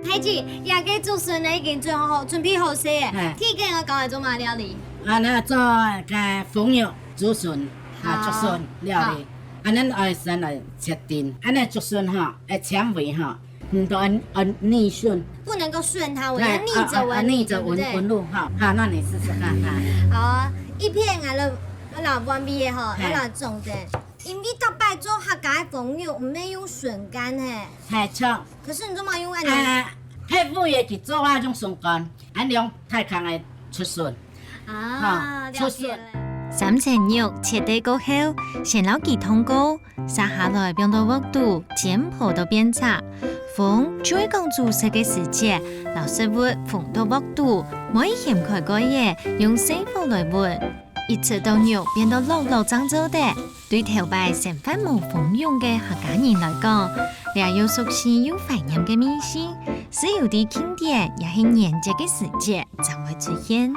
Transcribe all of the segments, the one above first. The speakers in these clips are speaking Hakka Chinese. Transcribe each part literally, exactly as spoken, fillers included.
大姊，這个竹筍呢已經準好，準備好勢了。係。第一个𠊎教你做麼个料理？啊，𠊎做个紅肉竹筍，啊，好。竹筍料理。啊，𠊎愛先來切丁，恁呢竹筍吼，愛纖維吼，毋得恁，恁泥筍。不能夠順它，我要逆著紋理，啊，啊，逆著紋，對不對？紋路哈。好，那你試試看哈。好啊，一片啊，來，來碗裡个吼，係。來裝的。因為逐擺做客家个紅肉，毋係用筍乾嘿。係，著。可是你做麼个用恁呢？啊，配烏葉去做啊，用筍乾，恁樣大空个竹筍。啊，哈，了解了。竹筍。三層肉切塊過後，先摎佢燙過， 續下來放到鑊肚，煎泡到變赤。紅就係講煮食个時節，摎食物放到鑊肚，莫掀開蓋仔，用細火來燜，一直到肉變到落落正做得。對頭擺生活無紅肉个客家人來講，這又熟悉又懷念个味緒，只有在慶典也係年節个時節正會出現。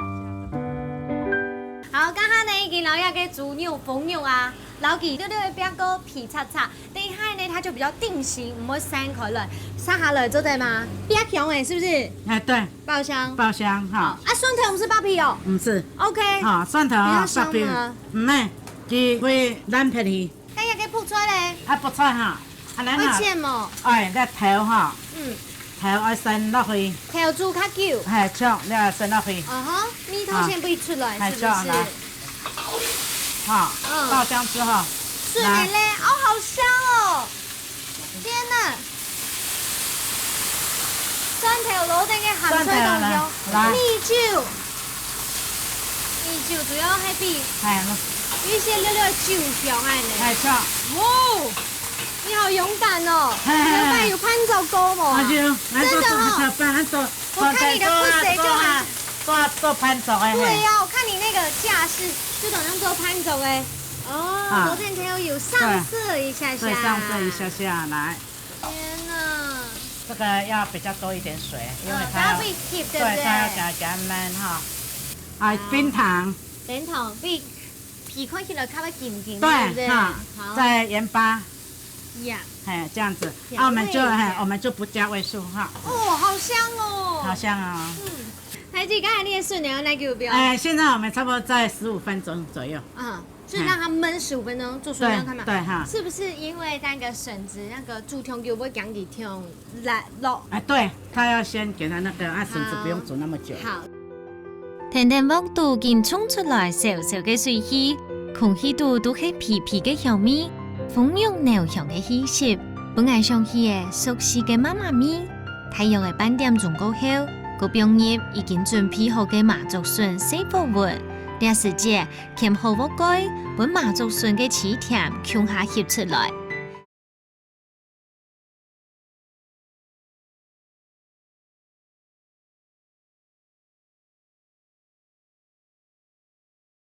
好，剛剛呢已經摎這个豬肉、紅肉啊， 摎佢略略仔煸過皮擦擦，等一下呢，它就比較定型，毋會散開來。續下來做得嗎？煸香欸，是不是？哎，對。爆香。爆香哈。好，啊，蒜頭毋使剝皮哦。毋使。OK。哈，蒜頭啊，比較香嗎？剝皮，毋係，佢會爛忒去。哎呀，該覆菜咧？啊，覆菜哈，啊，咱啊，會切無？哎，這頭哈，嗯。頭愛先落去。頭煮較久。嘿，像，你愛先落去。哦吼，味道先不會出來，啊。是不是？嘿，像，來。 好，嗯。爆香之後，順了嘞，來。哦，好香哦！天哪，蒜頭落等个鹹菜當香，蒜頭來，來。米酒，米酒主要還比，哎，有一些略略酒香哎呢。哎，像。哇，你好勇敢哦！嘿嘿嘿。有辦有伴奏歌無啊？啊，有，咱做，真的哦。做，做，做，我看你的pose就很做，做伴奏的，嘿。對呀，我看你那個架勢，就好像做伴奏的。哦，啊。昨天才有上色一下下。對，上色一下下，來。天哪。這個要比較多一點水，因為它要，嗯，它要被keep，對不對？對，它要給它，給它燜哈。啊，好。冰糖。冰糖，被皮看起來較會緊緊，對，對不對？哈，好。再鹽巴。 呀。嘿，這樣子，調味一下。啊，我們就，嘿，我們就不加味素哈。哦，好香哦。好香哦。嗯，大姊，剛才你的筍有哪久煸？哎，現在我們差不多在十五分鐘左右。啊，就讓它燜十五分鐘，做出來讓他們，對，對哈。是不是因為那個筍子那個煮忒久會驚佢忒爛落？哎，對，它要先給它那個，啊，筍子不用煮那麼久。好。好。 跈等鑊肚緊衝出來燒燒个水氣，空氣肚都係皮皮个香味，紅肉濃香个氣息，分𠊎想起了熟悉个媽媽咪。大約个半點鐘過後，過放入已經準備好个麻竹筍細火燜。這時節，掀好鑊蓋，分麻竹筍个鮮甜共下翕出來。